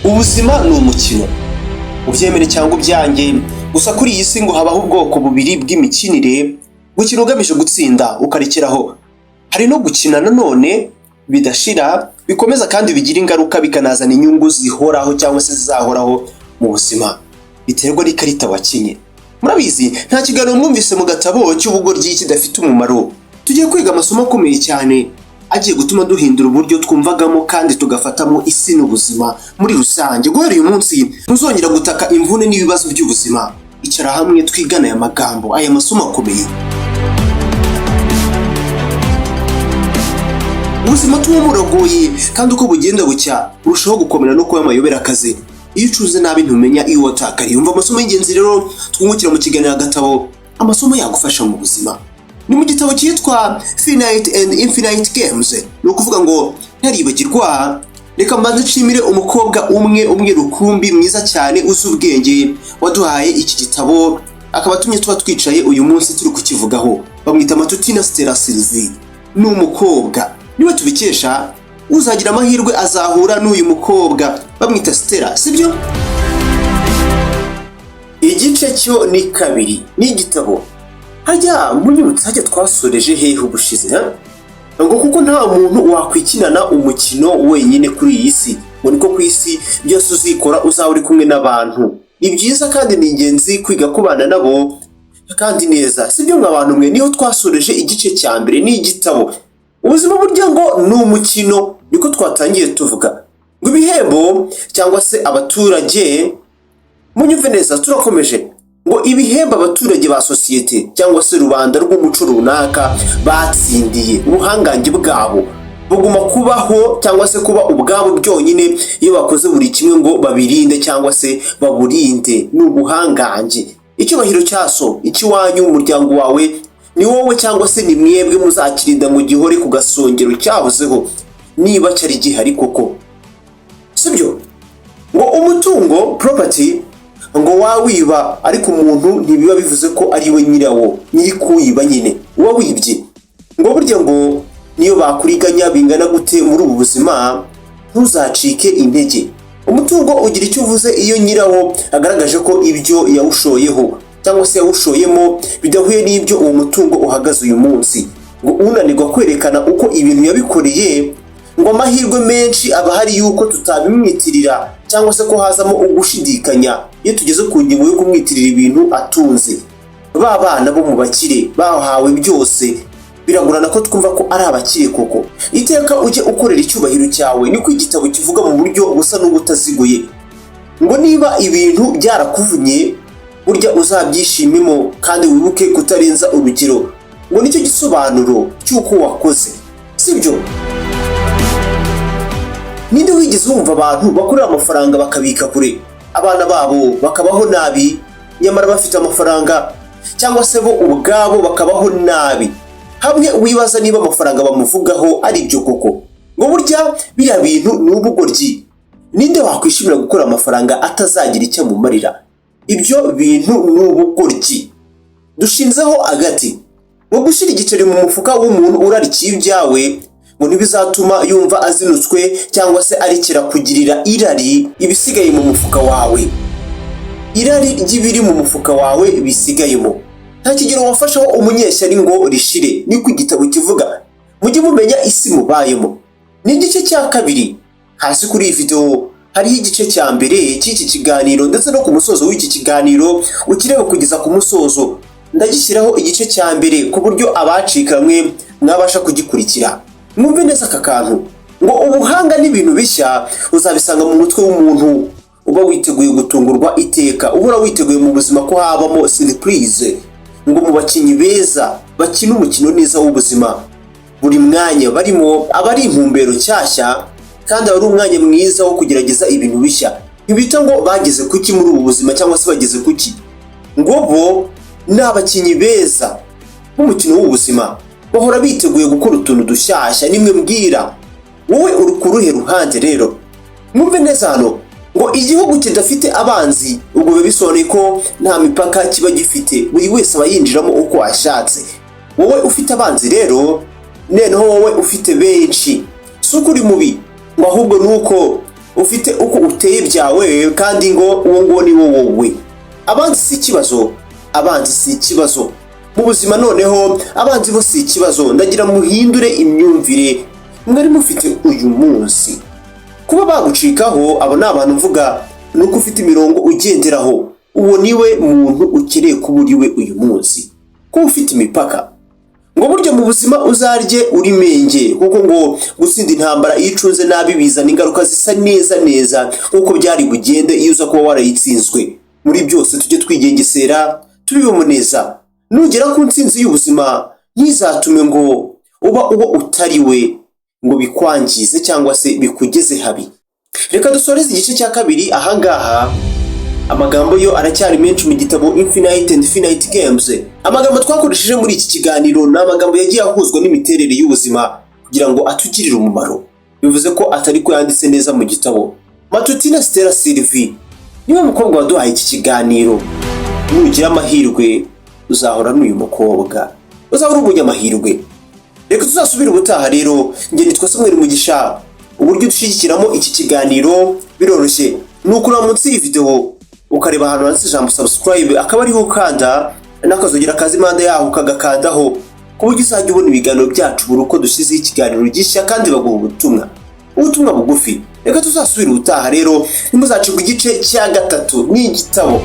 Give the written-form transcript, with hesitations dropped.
Ubuzima ni umukino, ubyemere cyangwa ubyange. Gusa kuri iyi si ngo habaho ubwoko bubiri bw'imikinire: gukina ugamije gutsinda ukarekeraho, hari no gukina nanone bidashira, bikomeza kandi bigira ingaruka, bikanazana inyungu zihoraho cyangwa se zizahoraho mu buzima, biterwa n'ikarita wakinye. Murabizi, nta kiganiro mwumvise mu gatabo cy'ubugoryi kidafite umumaro. Tugiye kwiga amasomo akomeye cyane agiye gutuma duhindura uburyo twumvagamo kandi tugafatamo isi n'ubuzima muri rusange. Guhera uyu munsi ntuzongera gutaka imvune n'ibibazo by'ubuzima. Icara hamwe twigane aya magambo, aya masomo akomeye. Ubuzima tubamo buragoye, kandi uko bugenda bucya burushaho gukomera no kuba amayobera akazi. Iyo ucuze nabi ntumenya iyo watakariye. Umva amasomo y'ingenzi rero twungukira mu kiganiro Agatabo, amasomo yagufasha mu buzima. Ni mu gitabo cyitwa Finite and Infinite Games. Ni ukuvuga ngo ntaribagirwa, reka mbanze nshimire umukobwa umwe umwe rukumbi, mwiza cyane, uzi ubwenge, waduhaye iki gitabo, akaba atumye tuba twicaye uyu munsi turi kukivugaho. Bamwita Matutina Stella Sylvie, ni umukobwa, niwe tubikesha. Uzagira amahirwe azahura n'uyu mukobwa, bamwita Stella, sibyo? Igice cyo ni kabiri, ni igitabo. Hajya munyibutsa, hajya twasoreje hehe ubushize, ha? Ngo kuko nta muntu wakwikinana umukino wenyine kuri iyi si, ngo niko ku isi byose uzikora uzaba uri kumwe n'abantu. Ni byiza kandi ni ingenzi kwiga kubana nabo kandi neza, sibyo mwa bantu mwe? Niho twasoreje igice cya mbere, ni igitabo Ubuzima burya ngo ni umukino. Niko twatangiye tuvuga ngo ibihembo cyangwa se abaturage, munyumve neza, turakomeje, ngo ibihembo abaturage ba sosiyete cyangwa se rubanda rw'umuco runaka batsindiye, ubuhangange bwabo buguma kubaho cyangwa se kuba ubwabo byonyine iyo bakoze buri kimwe ngo babirinde cyangwa se baburinde. Ni ubuhangange, icyubahiro cya so, icy'iwanyu, umuryango wawe, ni wowe cyangwa se ni mwebwe muzakirinda ngo gihore ku gasongero cyahozeho, niba cyari gihari koko, sibyo? Ngo umutungo, property, ngo wawiba ariko umuntu ntibiba bivuze ko ari we nyirawo, nyiri kuwiba nyine uba wibye. Ngo burya ngo niyo bakuriganya bingana gute muri ubu buzima, ntuzacike intege. Umutungo ugira icyo uvuze iyo nyirawo agaragaje ko ibyo yawushoyeho cyangwa se yawushoyemo bidahuye n'ibyo uwo mutungo uhagaze uyu munsi. Ngo unanirwa kwerekana uko ibintu yabikoreye, ngo amahirwe menshi aba ahari yuko tutabimwitirira cyangwa se ko hazamo ugushidikanya iyo tugeze ku ngingo yo kumwitirira ibintu atunze. Ba bana bo mu bakire bahawe byose, biragorana ko twumva ko ari abakire koko. Iteka ujye ukorera icyubahiro cyawe, niko igitabo kivuga mu buryo busa n'ubutaziguye. Ngo niba ibintu byarakuvunye, burya uzabyishimemo kandi wibuke kutarenza urugero, ngo nicyo gisobanuro cy'uko wakoze, sibyo? Ninde wigeze wumva abantu bakorera amafaranga bakabika kure, abana babo bakabaho nabi nyamara bafite amafaranga, cyangwa se bo ubwabo bakabaho nabi, hamwe wibaza niba amafaranga bamuvugaho ari byo koko? Ngo burya biriya bintu ni ubugoryi. Ninde wakwishimira gukora amafaranga atazagira icyo amumarira? Ibyo bintu ni ubugoryi. Dushinzeho agati ngo gushyira igiceri mu mufuka w'umuntu urarikiye ibyawe, ngo ntibizatuma yumva azinutswe cyangwa se arekera kugirira irari ibisigaye mu mufuka wawe, irari ry'ibiri mu mufuka wawe bisigayemo. Nta kigero wafashaho umunyeshyari ngo rishire, niko igitabo kivuga. Mujye mumenya isi mubayemo. Ni igice cya kabiri. Hasi kuri iyi video hariho igice cya mbere cy'iki kiganiro, ndetse no ku musozo w'iki kiganiro, ukireba kugeza ku musozo, ndagishyiraho igice cya mbere ku buryo abacikamwe mwabasha kugikurikira. Mwumve neza aka kantu, ngo ubuhanga n'ibintu bishya uzabisanga mu mutwe w'umuntu uba witeguye gutungurwa iteka, uhora witeguye mu buzima ko habamo surprise. Ngo mu bakinnyi beza bakina umukino neza w'ubuzima, buri mwanya barimo aba ari intumbero nshyashya kandi aba ari umwanya mwiza wo kugerageza ibintu bishya. Ntibita ngo bageze kuki muri ubu buzima cyangwa se bageze kuki, ngo bo ni abakinnyi beza b'umukino w'ubuzima, bahora biteguye gukora utuntu dushyashya. Nimwe mbwira, wowe uri ku ruhe ruhande rero? Mwumve neza hano, ngo igihugu kidafite abanzi, ubwo biba bisobanuye ko nta mipaka kiba gifite, buri wese aba yinjiramo uko ashatse. Wowe ufite abanzi rero, noneho wowe ufite benshi, si uko uri mubi, ngo ahubwo ni uko Ufite uko uteye byawe, kandi ngo uwo nguwo ni wo wowe. Abanzi si ikibazo, abanzi si ikibazo mu buzima. Noneho abanzi bo si ikibazo. Ndagira muhindure imyumvire mwari mufite uyu munsi. Kuba bagucikaho, abo ni abantu mvuga, ni uko ufite imirongo ugenderaho. Uwo niwe muntu ukeneye kuba uri we uyu munsi, kuba ufite imipaka. Ngo burya mu buzima uzarye uri menge, kuko ngo gutsinda intambara iyo ucunze nabi bizana ingaruka zisa neza neza nk'uko byari bugende iyo uza kuba warayitsinzwe. Muri byose tujye twigengesera, tubibemo neza. Nugera ku ntsinzi y'ubuzima, ntizatume ngo uba uwo utari we, ngo bikwangize cyangwa se bikugeze habi. Reka dusoreze igice cya kabiri ahangaha. Amagambo yo aracyari menshi mu gitabo Infinite and Finite Games. Amagambo twakoresheje muri iki kiganiro ni amagambo yagiye ahuzwa n'imiterere y'ubuzima kugira ngo atugirire umumaro. Bivuze ko atari ko yanditse neza mu gitabo. Matutina Stella Sylvie niwe mukobwa waduhaye iki kiganiro. Nugira amahirwe uzahora n'uyu mukobwa, uzahora umunyamahirwe. Reka tuzasubire ubutaha rero. Njye nitwa Samuel Mugisha. Uburyo dushyigikiramo iki kiganiro biroroshye, ni ukureba munsi y'iyi video, ukareba ahantu handitse ijambo "subscribe", akaba ariho ukanda, n'akazogera kaza impande yaho ukagakandaho, ku buryo uzajya ubona ibiganiro byacu buri uko dushyizeho ikiganiro gishya, kandi baguha ubutumwa bugufi. Reka tuzasubire ubutaha rero, ntimuzacibwe igice cya gatatu. Ni igitabo.